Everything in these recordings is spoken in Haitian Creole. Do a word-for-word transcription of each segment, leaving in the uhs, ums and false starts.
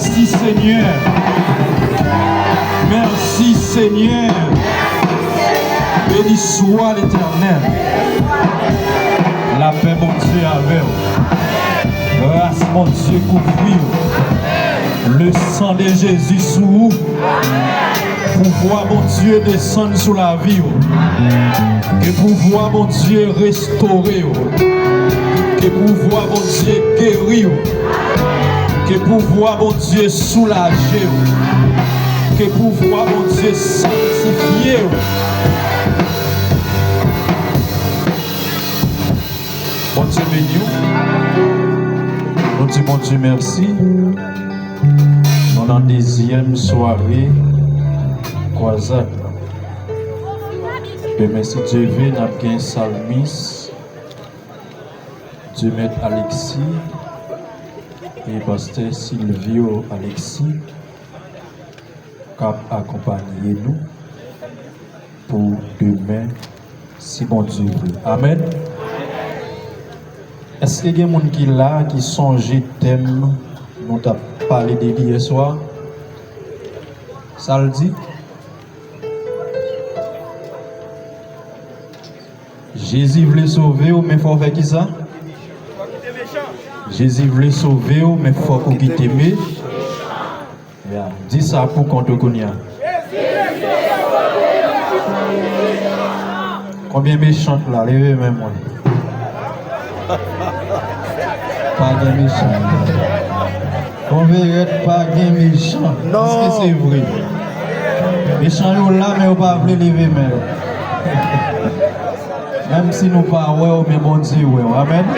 Mèsi, Senyè. Mèsi, Senyè. Beni swa Letènèl. Lapè Bondye avè w. Gras Bondye kouvri w. Le sang de Jésus sou ou. Pouvwa Bondye desann sou lavi w. Ke pouvwa Bondye restore w. Ke pouvwa Bondye geri w. Ke pouvwa Bondye soulaje w. Ke pouvwa Bondye sanktifye w. Bondye beni w. Nou di Bondye mèsi. Nou nan dezyèm sware kwazad la. Demen, si Dye vle, n ap gen salmis Dieumet Alexis e pastè Silvio Alexis k ap akonpaye nou pou demen, si Bondye vle. Amèn. Èske gen moun ki la ki sonje tèm nou t ap pale de li yèswa? Sa l di? Jezi vle sove w, men fò w fè kisa? Jezi vle sove w, men fòk ou kite me. Ya, di sa pou kont ou kounye a. Konbyen mechan k la? Leve men mwen. Pa gen mechan. Konverèt, pa gen mechan. Non. Èske se vre? Mechan yo la, men yo pa vle leve men yo. Menm si nou pa wè w, men Bondye wè w. Amèn.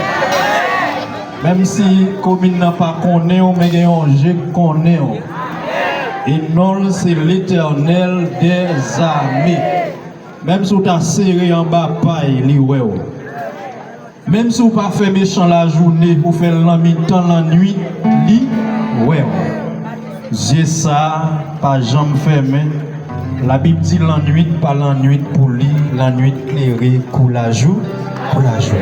Menm si komin nan pa konnen w, men gen yon je k konnen w. E non l se Letènèl dèzame. Menm si w ta sere anba pay, li wè w. Menm si w pa fè mechan lajounen, ou fè l nan mitan lannuit, li wè w. Zye sa a pa janm fèmen. Labib di lannuit pa lannuit pou li, lannuit klere kou lajou, kou lajou.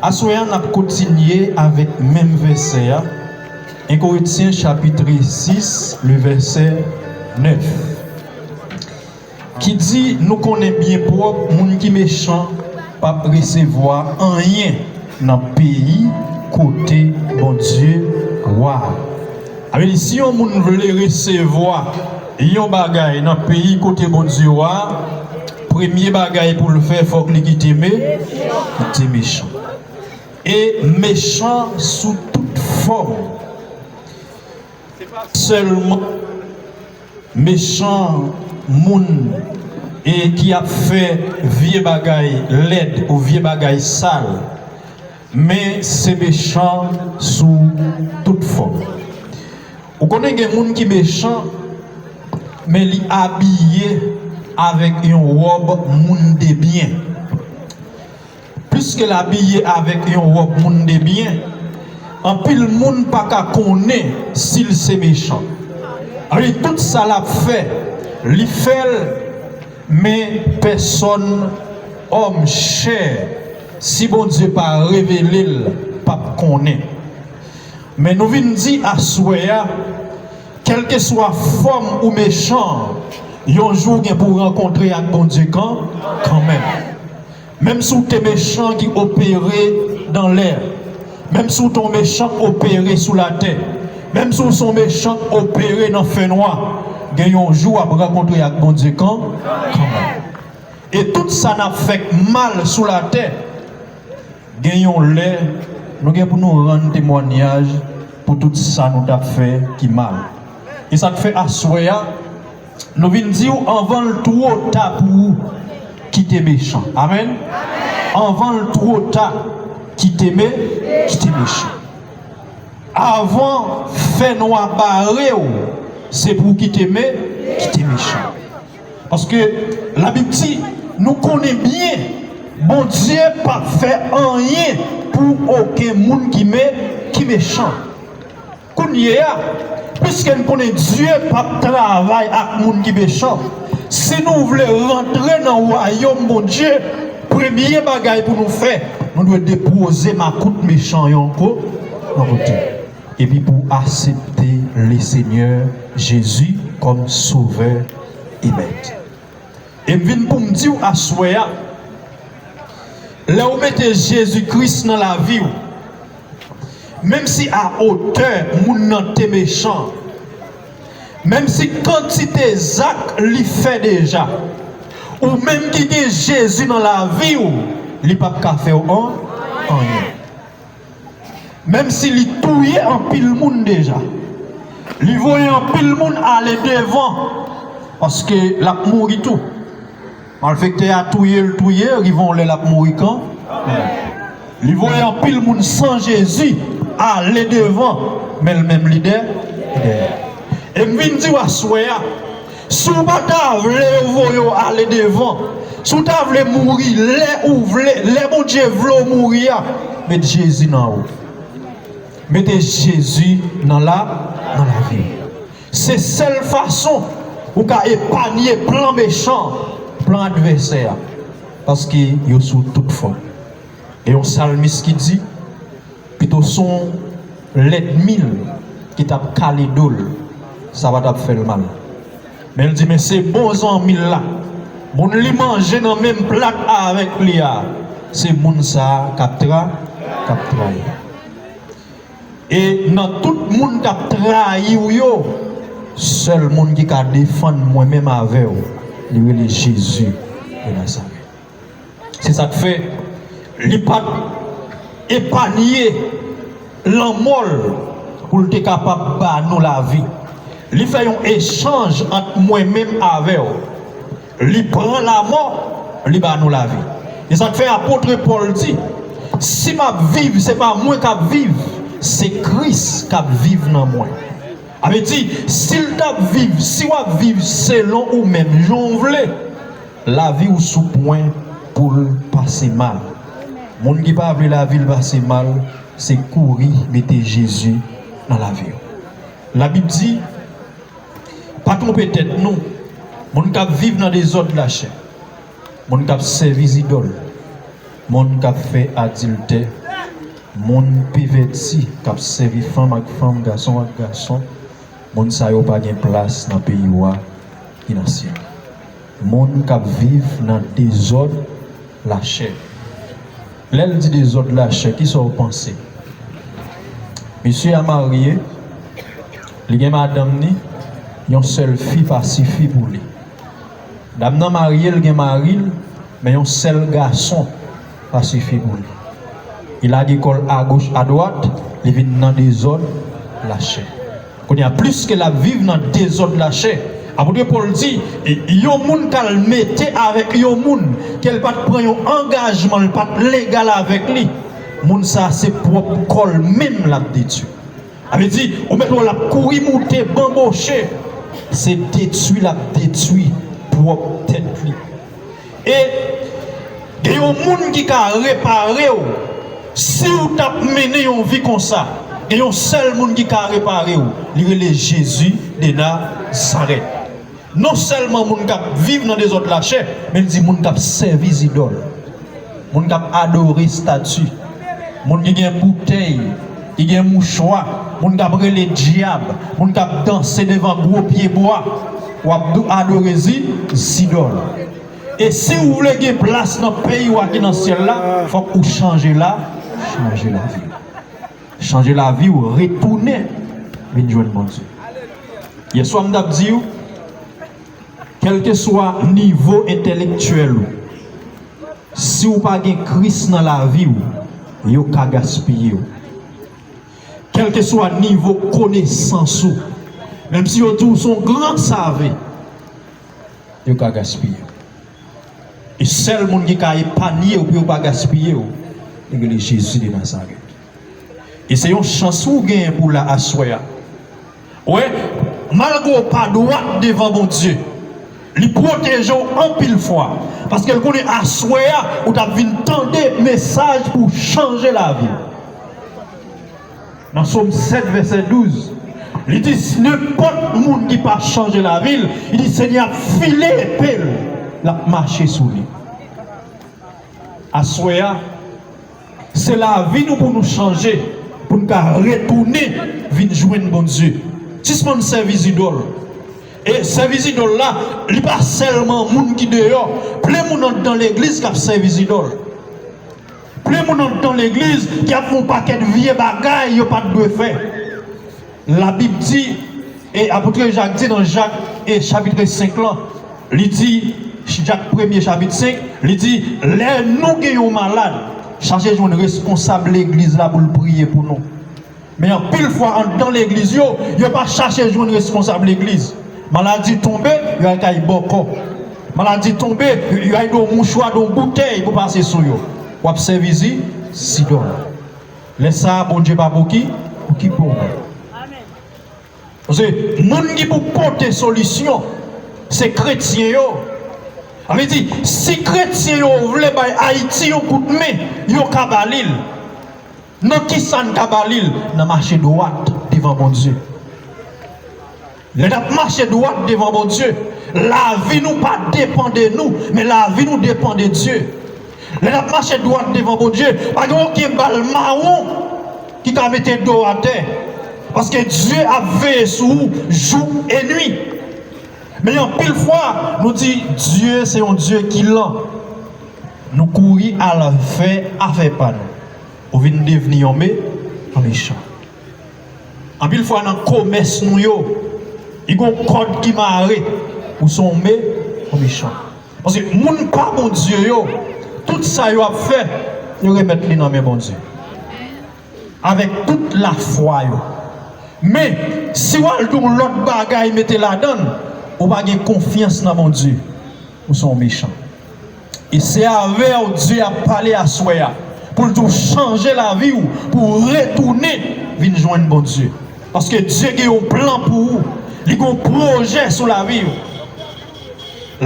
Aswè a, n ap kontinye avèk menm vèsè a, en Korentyen chapit sis, le vèsè nèf, ki di, nou konnen byen pwòp, moun ki mechan p ap resevwa anyen nan peyi kote Bondye wa a. Sa vle di, si yon moun vle resevwa yon bagay nan peyi kote Bondye wa a, premye bagay pou l fè, fòk li kite me-, kite mechan. E mechan sou tout fòm. Sèlman mechan moun e ki ap fè vye bagay lèd ou vye bagay sal, men se mechan sou tout fòm. Ou konnen gen moun ki mechan, men li abiye avèk yon wòb moun de byen. Piske l abiye avèk yon wòb moun de byen, anpil moun pa ka konnen si l se mechan. Sa vle di, tout sa l ap fè, li fè l, men pèsòn, òm, chè, si Bondye pa revele l, p ap konnen. Men nou vin di aswè a, kèlkeswa fòm ou mechan, yon jou w gen pou w rankontre ak Bondye kan, kanmenm. Menm si w te mechan ki opere dan lè, menm si w te yon mechan k opere sou latè, menm si w se yon mechan k opere nan fènwa, gen yon jou w ap rankontre ak Bondye kan, kanmenm. E tout sa n ap fè k mal sou latè, gen yon lè, nou gen pou nou rann temwanyaj pou tout sa nou t ap fè ki mal. E sa k fè aswè a, nou vin di w anvan l twò ta pou ou kite mechan. Amèn. Anvan l twò ta, kite me-, kite mechan. Avan fènwa bare w, se pou w kite me-, kite mechan. Paske Labib di, nou konnen byen, Bondye p ap fè anyen pou okenn moun ki me-, ki mechan. Kounye a, piske n konnen Dye p ap travay ak moun ki mechan, si nou vle rantre nan wayòm Bondye, premye bagay pou nou fè, nou dwe depoze makout mechan yo yon ko-, yon kote. Epi pou w aksepte le Senyè Jezi kòm Sovè e Mèt. E m vin pou m di w aswè a, lè w mete Jezi Kris nan lavi w, menm si a otè moun nan te mechan, menm si kantite zak li fè deja, ou menm ki gen Jezi nan lavi w, li p ap ka fè w an, anyen. Menm si li touye anpil moun deja, li voye anpil moun ale devan, paske l ap mouri tou. Malfektè a touye l, touye, rive yon lè l ap mouri kanmenm. Li voye anpil moun san Jezi ale devan, men l menm li dè, dèyè. E m vin di w aswè a, si w pa ta vle yo voye w ale devan, si w ta vle mouri lè ou vle, lè Bondye vle w mouri a, met Jezi nan ou. Mete Jezi nan la, nan lavi w. Se sèl fason ou ka epanye plan mechan, plan advèsè a, paske yo sou tout fòm. E yon salmis ki di, pito se yon lènmi l ki t ap kale do l, sa pa t ap fè l mal. Men l di, men se bon zanmi l la, moun li manje nan menm plat avèk li a, se moun sa a k ap tra, k ap trayi. E nan tout moun k ap trayi w yo, sèl moun ki ka defann mwen menm avè w, li rele Jezi de Nazarèt. Se sa k fè li pa t epanye lanmò l pou l te kapab ba nou lavi. Li fè yon echanj ant mwen menm avè w. Li pran lamò, li ba nou lavi. E sa k fè apot Pòl di, si m ap viv, se pa mwen k ap viv, se Kris k ap viv nan mwen. Sa vle di, si l t ap viv, si w ap viv selon ou menm, jan w vle, lavi w sou pwen pou l pase mal. Moun ki pa vle lavi l pase mal, se kouri mete Jezi nan lavi w. Labib di, pa twonpe tèt nou, moun k ap viv nan dezòd lachè, moun k ap sèvi zidòl, moun k ap fè adiltè, moun pèvèti k ap sèvi fanm ak fanm, gason ak gason, moun sa yo pa gen plas nan peyi w a ki nan syèl. Moun k ap viv nan dezòd lachè. Lè l di dezòd lachè, kisa w panse? Misye a marye, li gen madanm ni, yon sèl fi pa sifi pou li. Dam nan marye, l gen mari l, men yon sèl gason pa sifi pou li. Li lage kò l agoch, adwat, li vin nan dezòd lachè. Kounye a, pliske l ap viv nan dezòd lachè, apot Pòl di, e, yon moun k al mete avèk yon moun ke l pa t pran yon angajman, l pa t legal avèk li, moun sa a se pwòp kò l menm l ap detwi. Sa vle di, ou mèt wè l ap kouri moute, banboche, se detwi l ap detwi pwòp tèt li. E gen yon moun ki ka repare w. Si w t ap mennen yon vi konsa, gen yon sèl moun ki ka repare w. Li rele Jezi de Nazarèt. Non sèlman moun k ap viv nan dezòd lachè, men l di moun k ap sèvi zidòl, moun k ap adore estati, moun ki gen boutèy, ki gen mouchwa, moun k ap rele dyab, moun k ap danse devan gwo pyebwa, w ap dou-, adore zi-, zidòl. E si w vle gen plas nan peyi w a ki nan syèl la, fòk ou chanje la, chanje lavi w. Chanje lavi w, retounen vin jwenn Bondye. Yèswa m t ap di w, kèlkeswa nivo entèlektyèl ou, si w pa gen Kris nan lavi w, yo ka gaspiye w. Kèlkeswa nivo konesans ou, menm si yo di w se yon gran save, yo ka gaspiye w. E sèl moun ki ka epanye w pou yo pa gaspiye w, li rele Jezi de Nazarèt. E se yon chans ou genyen pou w la aswè a. Ou wè, malgre w pa dwat devan Bondye, li pwoteje w anpil fwa, paske l konnen aswè a, ou t ap vin tande mesaj pou w chanje lavi w. Nan Sòm sèt, vèsè douz, li di, si nenpòt moun ki pa chanje lavi l, li di, Senyè a ap file epe l, l ap mache sou li. Aswè a, se lavi nou pou nou chanje, pou n ka retounen vin jwenn Bondye. Sispann sèvi zidòl. E sèvi zidòl la, li pa sèlman moun ki deyò. Plen moun anndan legliz k ap sèvi zidòl. Plen moun anndan legliz ki ap fè yon pakèt vye bagay yo pa t dwe fè. Labib di, e apot Jak di nan Jak, e chapit senk lan, li di, Jak premye chapit senk, li di, lè nou gen yon malad, chache jwenn responsab legliz la pou l priye pou nou. Men anpil fwa anndan legliz yo, yo pa chache jwenn responsab legliz. Maladi tonbe, yo al kay bòkò. Maladi tonbe, yo al do mouchwa, do boutèy pou pase sou yo. W ap sèvi zi, zidòl. Lè sa a, Bondye pa pou ki? Pou ki pou ou? Paske moun ki pou pote solisyon, se kretyen yo. Sa vle di, si kretyen yo vle bay Ayiti yon kout men, yo ka ba li l. Nan ki sa n ka ba li l? Nan mache dwat devan Bondye. Lè n ap mache dwat devan Bondye, lavi nou pa depann de nou, men lavi nou depann de Dye. Lè n ap mache dwat devan Bondye, pa gen okenn bal mawon ki ka mete do w atè, paske Dye ap veye sou ou jou e nwi. Men anpil fwa, nou di, Dye se yon Dye ki lan. Nou kouri al fè afè pa nou. Ou vin devni yon me, yon mechan. Anpil fwa nan komès nou yo, li gon kòd ki mare, ou se yon me, yon mechan. Paske moun pa Bondye yo, tout sa yo ap fè, yo remèt li nan men Bondye. Avèk tout lafwa yo. Men, si w al di yon lòt bagay mete ladan l, ou pa gen konfyans nan Bondye, ou se yon mechan. E se avè w Dye ap pale aswè a, pou l di w chanje lavi w, pou w retounen vin jwenn Bondye. Paske Dye gen yon plan pou ou, li gen yon pwojè sou lavi w.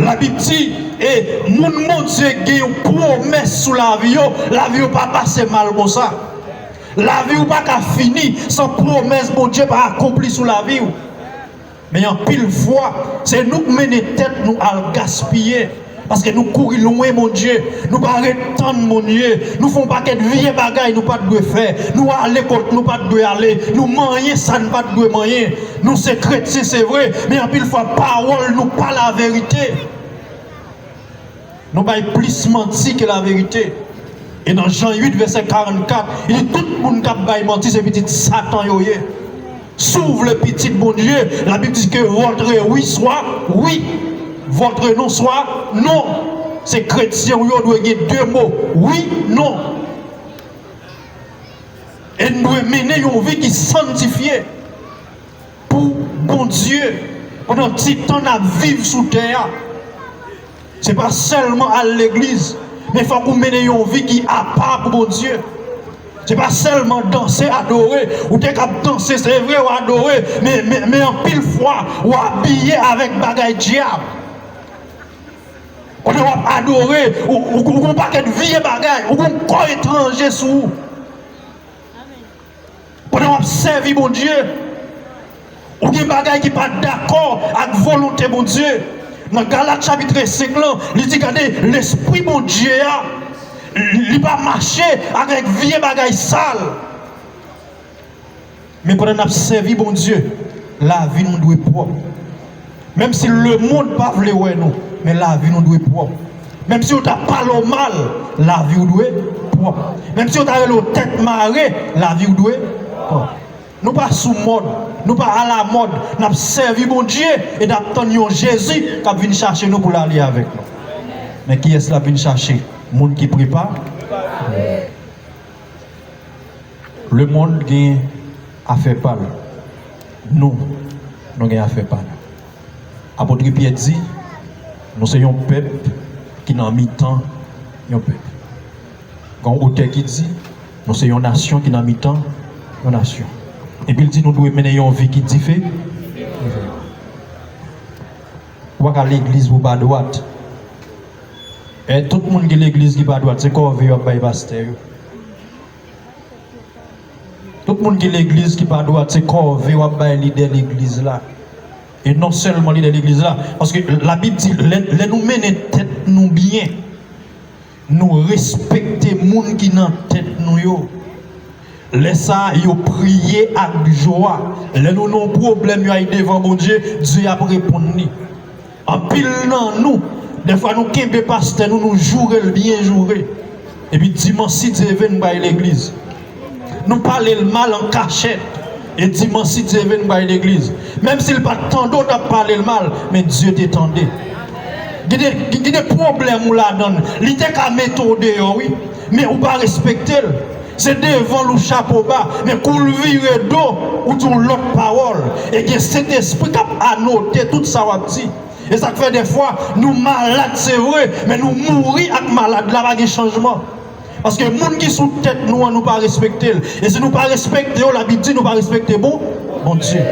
Labib di, e moun Bondye gen yon pwomès sou lavi yo, lavi yo pa pase mal konsa. Lavi w pa ka fini san pwomès Bondye pa akonpli sou lavi w. Men anpil fwa, se nou k mennen tèt nou al gaspiye. Paske nou kouri lwen Bondye, nou pa ret tann Bondye, nou fè yon pakèt vye bagay nou pa t dwe fè, nou ale kot nou pa t dwe ale, nou manyen sa n pa t dwe manyen. Nou se kretyen, se vre, men anpil fwa pawòl nou pa laverite. Nou bay plis manti ke laverite. E nan Jan uit, vèsè karannkat, li di, tout moun k ap bay manti, se pitit Satan yo ye. Si w vle pitit Bondye, Labib di ke votre oui soit oui, votre non soit non. Se kretyen w yo dwe gen de mo, wi, non. E n dwe mennen yon vi ki sanntifye pou Bondye pandan ti tan n ap viv sou tè a. Se pa sèlman al legliz, men fòk ou mennen yon vi ki apa pou Bondye. Se pa sèlman danse, adore. Ou te kab danse, se vre, w adore, men, men, men anpil fwa, w abiye avèk bagay dyab. Pandan w ap adore, ou, ou, ou gon pakèt vye bagay, ou gon kò etranje sou ou. Pandan w ap sèvi Bondye, ou gen bagay ki pa dakò ak volonte Bondye. Nan Galat chapit senk lan, li di, gade, lespri Bondye a, li pa mache avèk vye bagay sal. Men pandan n ap sèvi Bondye, lavi nou dwe pwòp. Menm si lemonn pa vle wè nou, men lavi nou dwe pwòp. Menm si yo ta pale w mal, lavi w dwe pwòp. Menm si yo ta rele w tèt mare, lavi w dwe pwòp. Nou pa sou mòd, nou pa alamòd. N ap sèvi Bondye e n ap tann yon Jezi k ap vin chache nou pou l ale avèk nou. Men kiyès l ap vin chache? Moun ki prepare. Lemonn gen afè pa l. Nou, nou gen afè pa nou. Apot Pyè di, nou se yon pèp ki nan mitan yon pèp. Gen yon otè ki di, nou se yon nasyon ki nan mitan yon nasyon. Epi l di nou dwe mennen yon vi ki dife. Ou pa ka legliz pou pa dwat. E tout moun ki legliz ki pa dwat, se kòve yo ap bay pastè yo. Tout moun ki legliz ki pa dwat, se kòve w ap bay lidè legliz la. E non sèlman lidè legliz la, paske Labib di, lè, lè nou mennen tèt nou byen, nou respekte moun ki nan tèt nou yo. Lè sa a, yo priye ak jwa. Lè nou nan yon pwoblèm, yo al devan Bondye, Dye ap reponn li. Anpil nan nou, dèfwa nou kenbe pastè nou, nou joure l byen joure. Epi dimanch, si Dye vle, nou bay legliz. Nou pale l mal an kachèt. E dimanch, si Dye vle, nou bay legliz. Menm si l pa t tande w t ap pale l mal, men Dye te tande. Gen de, gen de pwoblèm ou ladan l. Li te ka mete w deyò, wi. Men ou pa respekte l. Se devan l ou chapo ba, men kou l vire do, ou di yon lòt pawòl. E gen Sentespri k ap anote tout sa w ap di. E sa k fè dèfwa, nou malad, se vre, men nou mouri ak malad la, pa gen chanjman. Paske moun ki sou tèt nou an, nou pa respekte l. E si nou pa respekte yo, Labib di nou pa respekte bon, Bondye.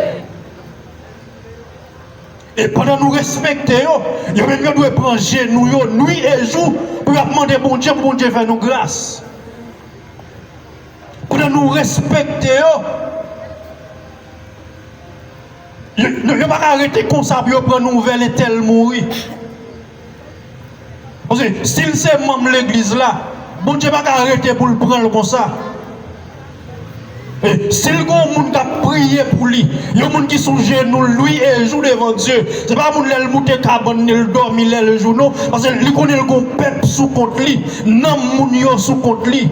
E pandan nou respekte yo, yo menm yo dwe pran jenou yo nwi e jou pou y ap mande Bondye, pou Bondye fè nou gras. Pandan nou respekte yo, yo, yo, yo pa ka rete konsa pou yo pran nouvèl entèl mouri. Paske si l se manm legliz la, Bondye pa ka rete pou l pran l konsa. E si l gen yon moun k ap priye pou li, yon moun ki sou jenou l nwi e jou devan Dye, se pa moun lè l moute kabann li, l dòmi lè l jou, non, paske li konnen l gen yon pèp sou kont li, nanm moun yo sou kont li.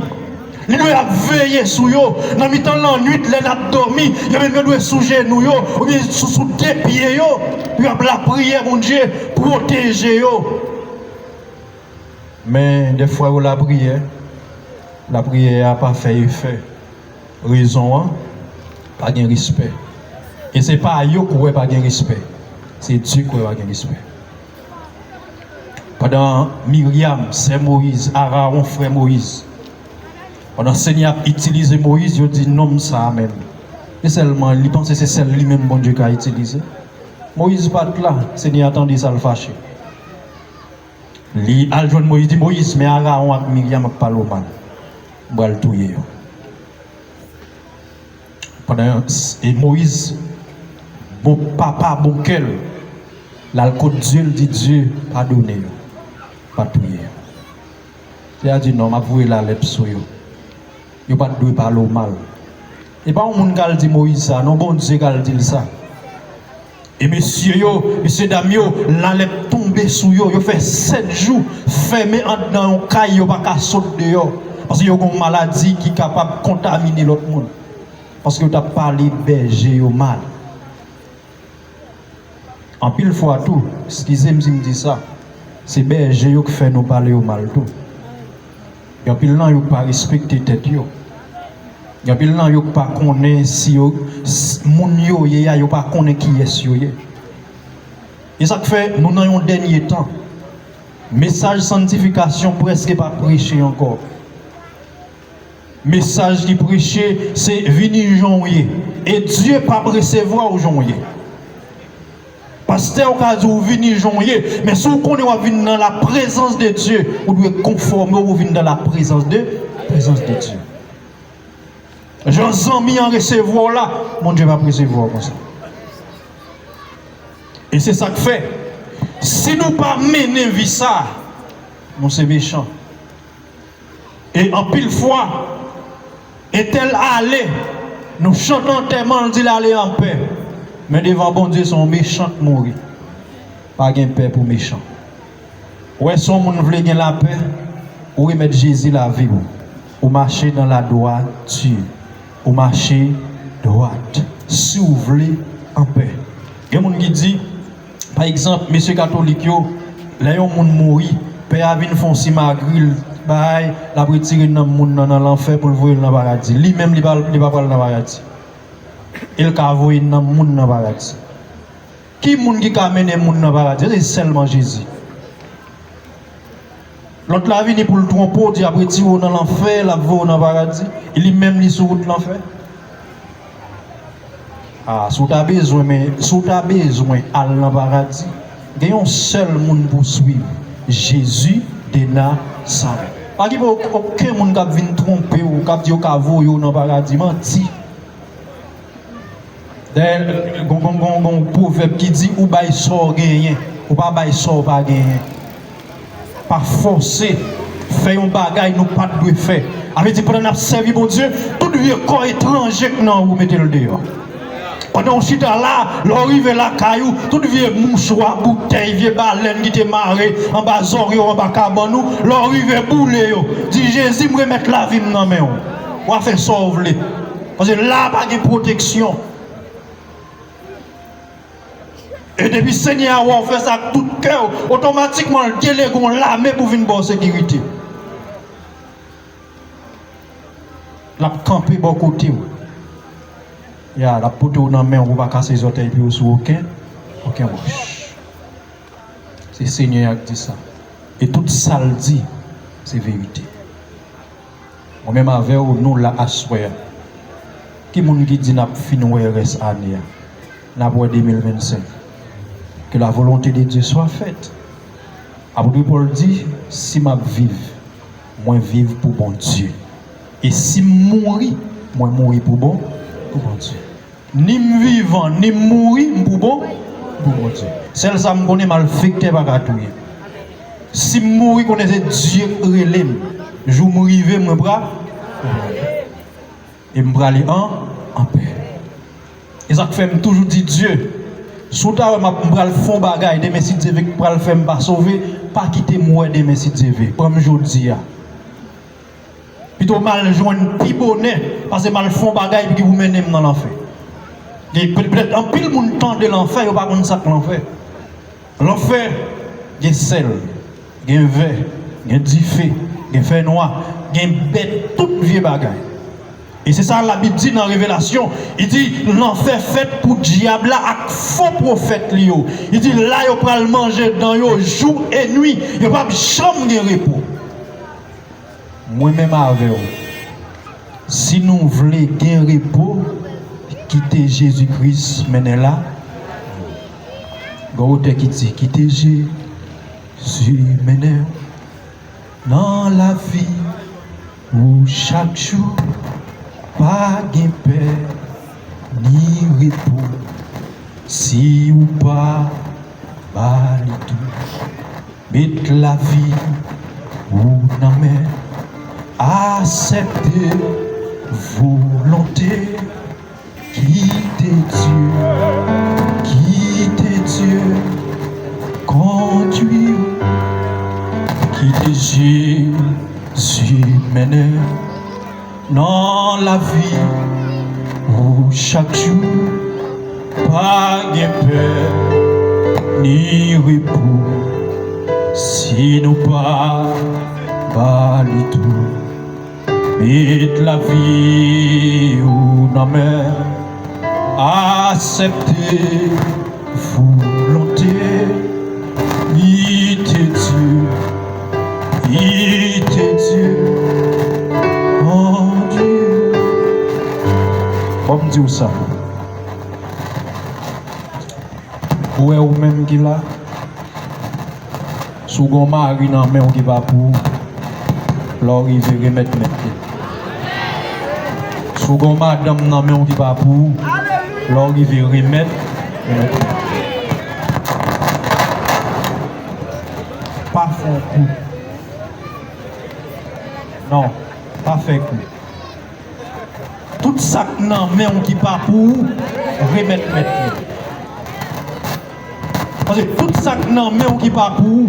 Li dwe ap veye sou yo. Nan mitan lannwit, lè n ap dòmi, yo menm yo dwe sou jenou yo, oubyen sou, sou de pye yo, pou y ap lapriyè Bondye pwoteje yo. Men, dèfwa yo lapriyè, lapriyè a pa fè efè. Rezon an, pa gen respè. E se pa yo k wè pa gen respè. Se Dye k wè pa gen respè. Pandan Miryam, sè Moyiz, Arawon, frè Moyiz, pandan Senyè ap itilize Moyiz, yo di nonm sa a menm. E sèlman, li panse se sèl li menm Bondye ka itilize. Moyiz pa t la, Senyè a tande sa, l fache. Li al jwenn Moyiz, di, Moyiz, men Arawon ak Miryam ap pale w mal. M pral touye yo. Pandan e Moyiz, bon papa, bon kè l, l al kot Dye, l di Dye, padone yo, pa touye yo. Dye a di, non, m ap voye lalèp sou yo. Yo pa t dwe pale w mal. E pa yon moun k al di Moyiz sa, non, Bondye k al di l sa. E mesye yo, mesye dam yo, lalèp tonbe sou yo. Yo fè sèt jou fèmen anndan yon kay, yo pa ka sot deyò. Paske yo gen yon maladi ki kapab kontamine lòt moun. Paske yo t ap pale bèje yo mal. Anpil fwa tou, eskize m si m di sa, se bèje yo k fè nou pale yo mal tou. Gen anpil nan yo k pa respekte tèt yo. Gen anpil nan yo k pa konnen si yo, s-, moun yo ye a, yo pa konnen kiyès yo ye. E sa k fè nou nan yon dènye tan. Mesaj sanntifikasyon prèske pa preche ankò. Mesaj ki preche, se vini jan w ye. E Dye p ap resevwa w jan w ye. Pastè w ka di w vini jan w ye, men si w konnen w ap vin nan la prezans de Dye, ou dwe konfòme w pou w vin nan la prezans de, prezans de Dye. Jan zanmi an resevwa w la, Bondye p ap resevwa w konsa. E se sa k fè, si nou pa mennen vi sa, nou se mechan. E anpil fwa, entèl ale, nou chante antèman l, di l ale anpè. Men devan Bondye, se yon mechan k mouri. Pa gen pè pou mechan. Ou wè, si yon moun vle gen lapè, ou remèt Jezi lavi w. Ou mache dans la droiture. Ou mache dwat. Si w vle anpè. Gen moun ki di, pa egzanp, mesye katolik yo, lè yon moun mouri, pè a vin fè yon simagri, l bay, l ap retire nanm moun nan nan lanfè pou l voye l nan paradi. Li menm, li pa, li pa pral nan paradi. E l ka voye nanm moun nan paradi. Ki moun ki ka mennen moun nan paradi? Se sèlman Jezi. Lòt la vini pou l twonpe w, di ap retire w nan lanfè, l ap voye w nan paradi. E li menm, li sou wout lanfè. A, si w ta bezwen, men, si w ta bezwen al nan paradi, gen yon sèl moun pou w swiv, Jezi de Nazarèt. Pa gen okenn moun k ap vin twonpe w, k ap di yo ka voye w nan paradi, manti. Dayè, gon, gon, gon, gon pwovèb ki di, ou bay sa w genyen, ou pa bay sa w pa genyen. Pa fòse. Fè yon bagay nou pa t dwe fè. A vle di, pandan n ap sèvi Bondye, tout vye kò etranje k nan ou, mete l deyò. Pandan w chita la, lè w rive lakay ou, tout vye mouchwa, boutèy, vye balèn ki te mare anba zòrye w, anba kabann ou, lè w rive, boule yo. Di, "Jezi, m remèt lavi m nan men w. W a fè sa w vle." Paske la pa gen pwoteksyon. E depi Senyè a wè w fè sa ak tout kè w, otomatikman l delege yon lame pou vin ba w sekirite. L ap kanpe bò kote w. Ya, l ap pote w nan men w pou w pa kase zòtèy pye w sou okenn, okenn wòch. Se Senyè a k di sa. E tout sa l di, se verite. Mwen menm avè w, nou la aswè a. Ki moun ki di n ap fin wè rès ane a? N ap wè de mil vennsenk. Que la volonté de Dieu soit faite. Apot Pòl di, "Si m ap viv, mwen viv pou Bondye. E si m mouri, mwen mouri pou bon, pou Bondye." Ni m vivan, ni m mouri, m pou bon, m pou Bondye. Sèl sa m konnen, malfektè pa ka touye m. Si m mouri, konnen se Dye k rele m. Jou m rive, mwen pra-, e m prale an, anpè. E sa k fè m toujou di Dye, si w ta wè m ap, m pral fè yon bagay demen, si Dye vle, k pral fè m pa sove, pa kite m wè demen, si Dye vle. Pran m jodi a. Pito m al jwenn pi bonè, pase m al fè yon bagay ki pou mennen m nan lanfè. Gen, pe-, petèt anpil moun tande lanfè, yo pa konn sa k lanfè. Lanfè, gen sèl, gen vè, gen dife, gen fènwa, gen bèt, tout vye bagay. E se sa Labib di nan Revelasyon. Li di, lanfè fèt pou dyab la ak fo pwofèt li yo. Li di, la yo pral manje dan yo jou e nwi. Yo p ap janm gen repo. Mwen menm avè w, si nou vle gen repo, kite Jezi Kris mennen la. Gon otè ki di, kite Jezi mennen w nan lavi ou chak jou. Pa gen pè ni repo si ou pa ba li tou. Met lavi ou nan men, aksepte volonte. Kite Dye, kite Dye kondwi ou. Kite Jezi mennen nan lavi ou chak jou. Pa gen pè ni repo si nou pa ba li tou. Met lavi ou nan men, aksepte volonte. Kite Dye, kite Dye kondwi ou. Ban m di w sa. Ou wè ou menm ki la, si w gen yon mari nan men w ki pa pou ou, lè w rive, remèt mèt li. Si w gen yon madanm nan men w ki pa pou ou, lè w rive, remèt, remèt mèt li. Pa fè kou. Non, pa fè kou. Tout sa k nan men w ki pa pou ou, remèt mèt li. Paske tout sa k nan men w ki pa pou ou,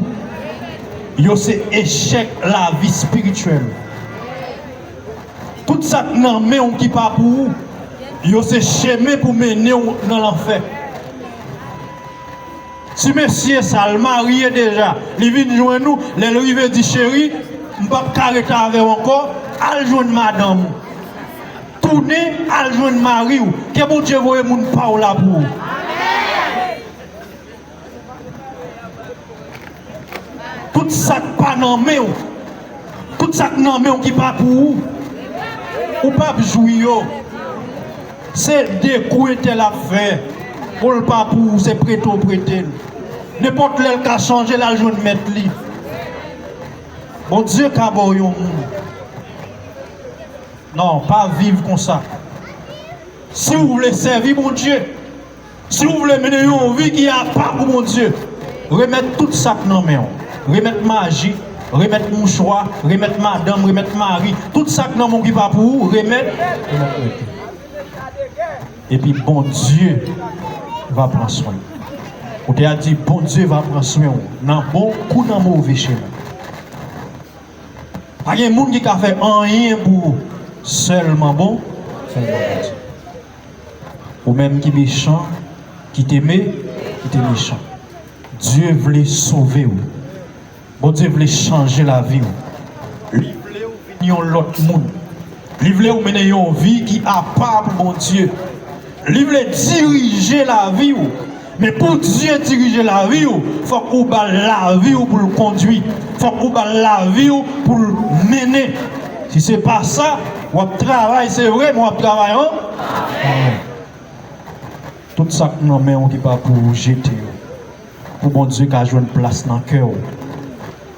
yo se echèk lavi espirityèl. Tout sa k nan men w ki pa pou ou, yo se chemen pou mennen w nan lanfè. Si mesye sa, l marye deja, li vin jwenn ou, lè l rive di, "Cheri, m p ap ka ret avè w ankò, al jwenn madanm ou. Tounen al jwenn mari w. Ke Bondye voye moun pa w la pou ou." Tout sa k pa nan men w, tout sa k nan men w ki pa pou ou, ou p ap jwi yo. Se de kou entèl ap fè. Bon, l pa pou ou, se prete w prete l. Nenpòt lè l ka chanje, l al jwenn mèt li. Bondye ka ba w yon moun. Non, pa viv konsa. Si w vle sèvi Bondye, si w vle mennen yon vi ki apa pou Bondye, remèt tout sa k nan men w. Remèt maji, Remèt mouchwa, remèt madanm, remèt mari, tout sa k nan men w ki pa pou ou, remèt, remèt rete. Epi Bondye va pran swen w. Ou te a di, Bondye va pran swen w nan bon kou nan move chemen. Pa gen moun ki ka fè anyen pou ou. Sèlman bon, sèlman Bondye. Ou menm ki mechan, kite me, kite mechan. Dye vle sove w. Bondye vle chanje lavi w. Li vle w vin yon lòt moun. Li vle w mennen yon vi ki apa pou Bondye. Li vle dirije lavi w. Men pou Dye dirije lavi w, fòk ou ba l lavi w pou l kondui. Fòk ou ba l lavi w pou l mennen. Si se pa sa, w ap travay, se vre, men w ap travay an. Tout sa k nan men w ki pa pou ou, jete yo. Pou Bondye ka jwenn plas nan kè w.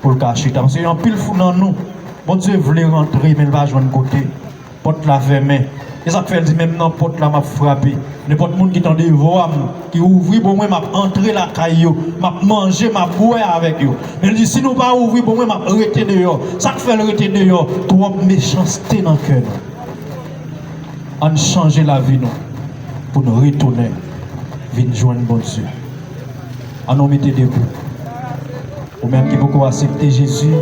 Pou l ka chita. Paske anpil fou nan nou, Bondye vle rantre, men l pa jwenn kote. Pòt la fèmen. E sa k fè l di, menm nan pòt la, m ap frape. Nenpòt moun ki tande vwa m, ki ouvri pou mwen, m ap antre lakay yo. M ap manje, m ap bwè avèk yo. Men l di, si nou pa ouvri pou mwen, m ap rete deyò. Sa k fè l rete deyò? Twòp mechanste nan kè nou. Ann chanje lavi nou pou n retounen vin jwenn Bondye. Ann nou mete debou. Ou menm ki poko aksepte Jezi,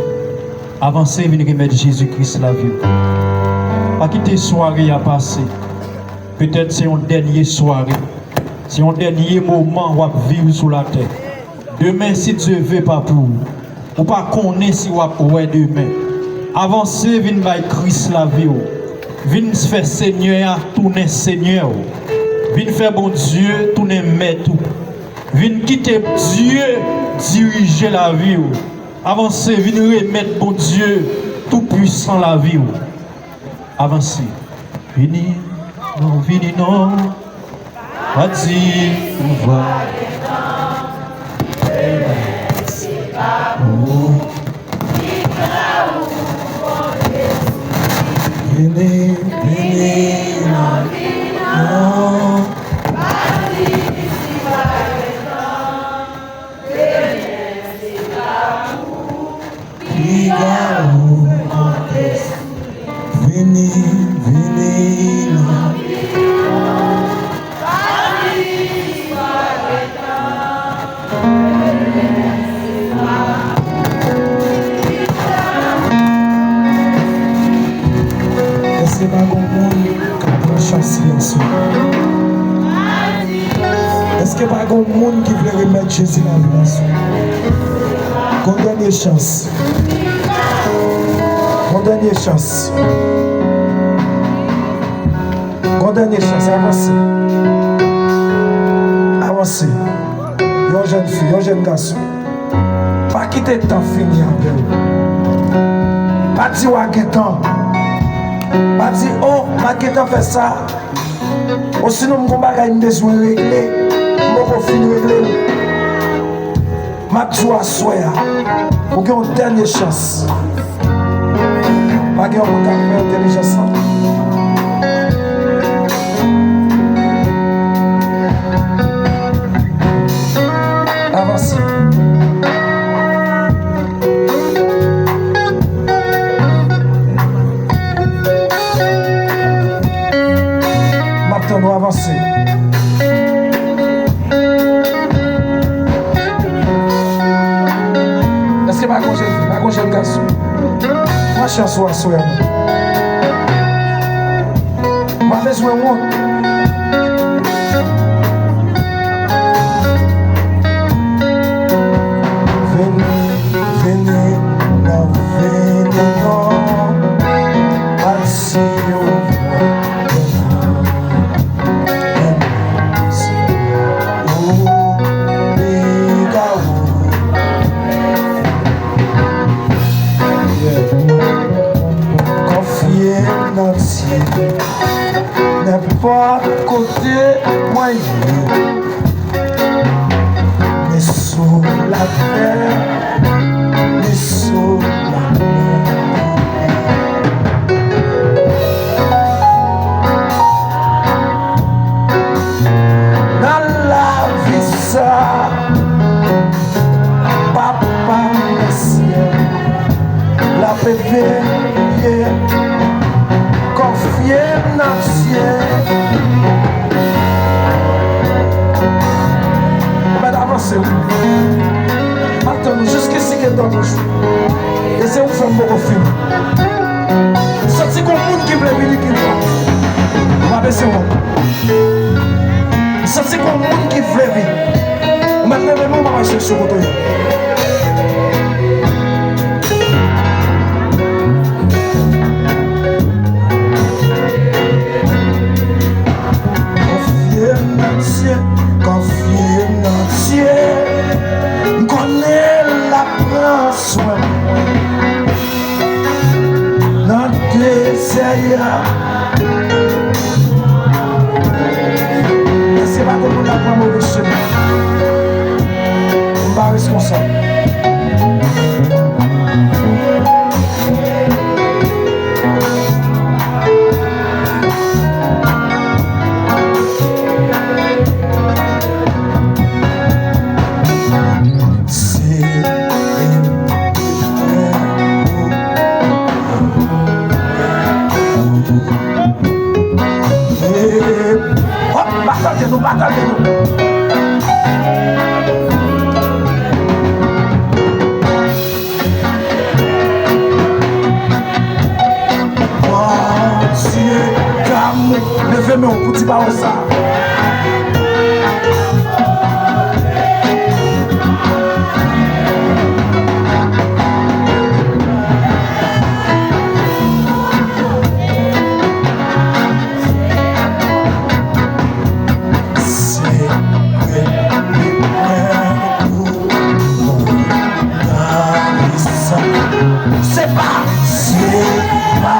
avanse vin remèt Jezi Kris lavi w. Pa kite sware a pase. Petèt se yon dènye sware. Se yon dènye moman w ap viv sou latè. Demen, si Dye ve, pa pou ou. Ou pa konnen si w ap wè demen. Avanse vin bay Kris lavi w. Vin fè Senyè a tounen Senyè w. Vin fè Bondye tounen Mèt ou. Vin kite Dye dirije lavi w. Avanse vin remèt Bondye Toupwisan lavi w. Avanse. Vini non, vini non. Pa di pouvwa. Vini, vini non, non. Piga ou konte sou li. Vini, vini non. Èske pa gon moun k ap pran chans li aswè? Èske pa gon moun ki vle remèt Jezi lavi l aswè? Gon dènye chans. Gon dènye chans. Gon dènye chans. Avanse. Avanse. Yon jèn fi, yon jèn gason. Pa kite tan fini avè w. Pa di w a gen tan. Pa di, o, m a gen tan fè sa. Osinon, m gon bagay m bezwen regle, m poko fin regle l. M ap di w aswè a, ou gen yon dènye chans. Pa gen yon moun k ap fè entèlijans lan. Avanse. M ap tann ou avanse. Èske pa gon jèn fi, pa gon jèn gason? Pran chans ou aswè a non. M pa bezwen wont. Vini, vini non, vini non. Pase yon vwa. Ou piga ou. Konfye nan Dye. Nenpòt kote mwen ye, ni sou latè, ni sou lamè. Nan lavi sa, Papa nan syèl, Konfye m nan syèl. Ou mèt avanse, wi. M ap tann ou jiskisi gen dòt jou. E se ou fè m poko fini. M santi gon moun ki vle vini ki lwa. Ou pa bese wont. M santi gon moun ki vle vini. Ou mèt leve men w, m ap al chèche w kote w ye. Konfye m nan Dye, konfye m nan Dye. M konnen l ap pran swen mwen nan dezè a. Mesye, pa gen moun k ap pran move chemen. M pa reskonsab. Se Hop, pa tande nou, pa tande nou. Bondye damou. Leve men w pou di pawòl sa. Se mwen, se mwen pou mwen nan vi sa. Se pa, se pa.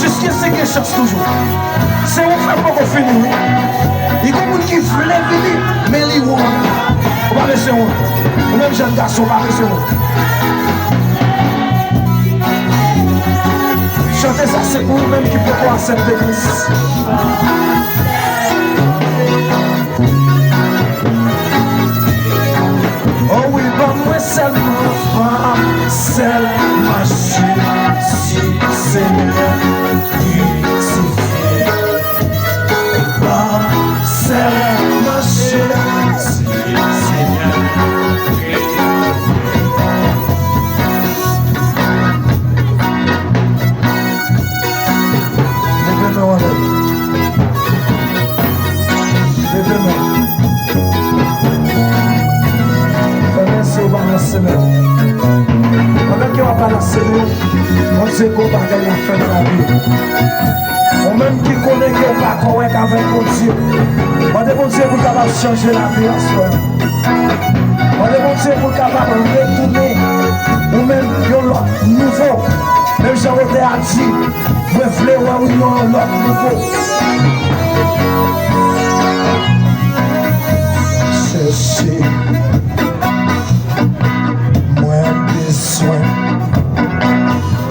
Jiskisi gen chans toujou. Se ou fè m poko fini, wi. Li gon moun ki vle vini, men li wont. Ou pa bezwen wont. Ou menm jèn gason, ou pa bezwen wont. Chante sa, se pou ou menm ki poko aksepte Kris. O wi, ban mwen sèlman, ban m sèlman Jezi, Senyè, krisifye. Ban m sèlman Jezi, Senyè. Leve men w anlè. Leve men w. Fèmen zye w, balanse men w. Pandan ke w ap balanse men w, Bondye gen yon bagay l ap fè nan lavi w. Ou menm ki konnen ke w pa kòrèk avèk Bondye, mande Bondye pou l kapab chanje lavi w aswè a. Mande Bondye pou l kapab retounen ou menm yon lòt nouvo. Menm jan otè a di, mwen vle wè w yon lòt nouvo.